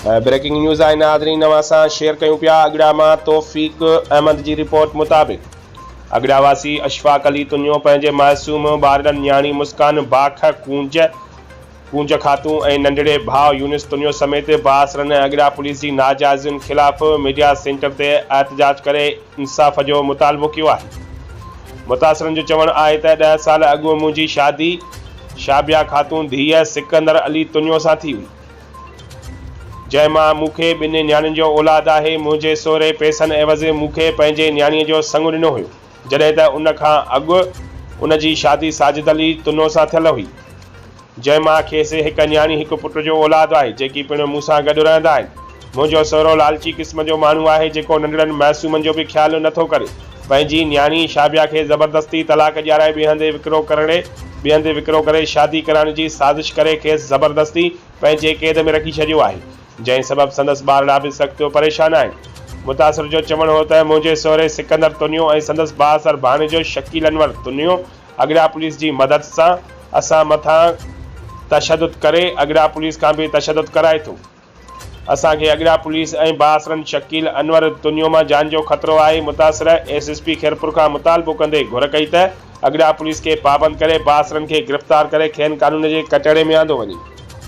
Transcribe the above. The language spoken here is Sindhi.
بريڪنگ نيوز آهي ناظرين اوهان سان شيئر ڪيون پيا اڳڙا مان توفيق احمد جي رپورٽ مطابق اڳڙا واسي اشفاق علي تنيو پنهنجي معصوم ٻارڙن نياڻي مسڪان باک ڪونج ڪونج خاتون ۽ ننڍڙي ڀاء يونس تنيو سميت بااثرن ۽ اڳڙا پوليس جي ناجائزين خلاف ميڊيا سينٽر تي احتجاج ڪري انصاف جو مطالبو ڪيو آهي متاثرن جو چوڻ آهي ته ڏهه سال اڳ منهنجي شادي شابيا خاتون ڌيء سڪندر علي تنيو سان ٿي هئي جنهن مان مون کي ٻن نياڻين جو اولاد آهي. منهنجي سهري پئسن عيوض مون کي پنهنجي نياڻيء جو سڱ ڏنو هيو، جڏهن ته ان کان اڳ ان جي شادي ساجد علي تنو سان ٿيل هئي، جنهن مان کيس هڪ نياڻي هڪ پٽ جو اولاد آهي، جيڪي پڻ مون سان گڏ رهندا آهن. منهنجو سهرو لالچي قسم جو ماڻهو آهي، جيڪو ننڍڙن معصومن جو به خيال نه ٿو ڪري. پنهنجي نياڻي شابيا کي زبردستي طلاق ڏيارائي ٻئي هنڌ وڪرو ڪرڻي ٻئي هنڌ وڪرو ڪري شادي ڪرائڻ جي سازش ڪري کيس زبردستي پنهنجي قيد ۾ رکي ڇڏيو آهي، جنهن سبب سندس ٻارڙا به سخت پريشان آهن. متاثر جو چوڻ هو ته منهنجي سهري سڪندر تنيو ۽ سندس بااثر ڀاڻيجو شڪيل انور تنيو اڳڙا پوليس جي مدد سان اسان مٿان تشدد ڪري اڳڙا پوليس کان به تشدد ڪرائي ٿو. اسان کي اڳڙا پوليس ۽ بااثرن شڪيل انور تنيو مان جان جو خطرو آهي. متاثر ايس ايس پي خيرپور کان مطالبو ڪندي گهر ڪئي ته اڳڙا پوليس کي پابند ڪري بااثرن کي گرفتار ڪري کين قانون جي ڪٽهڙي ۾ آندو وڃي.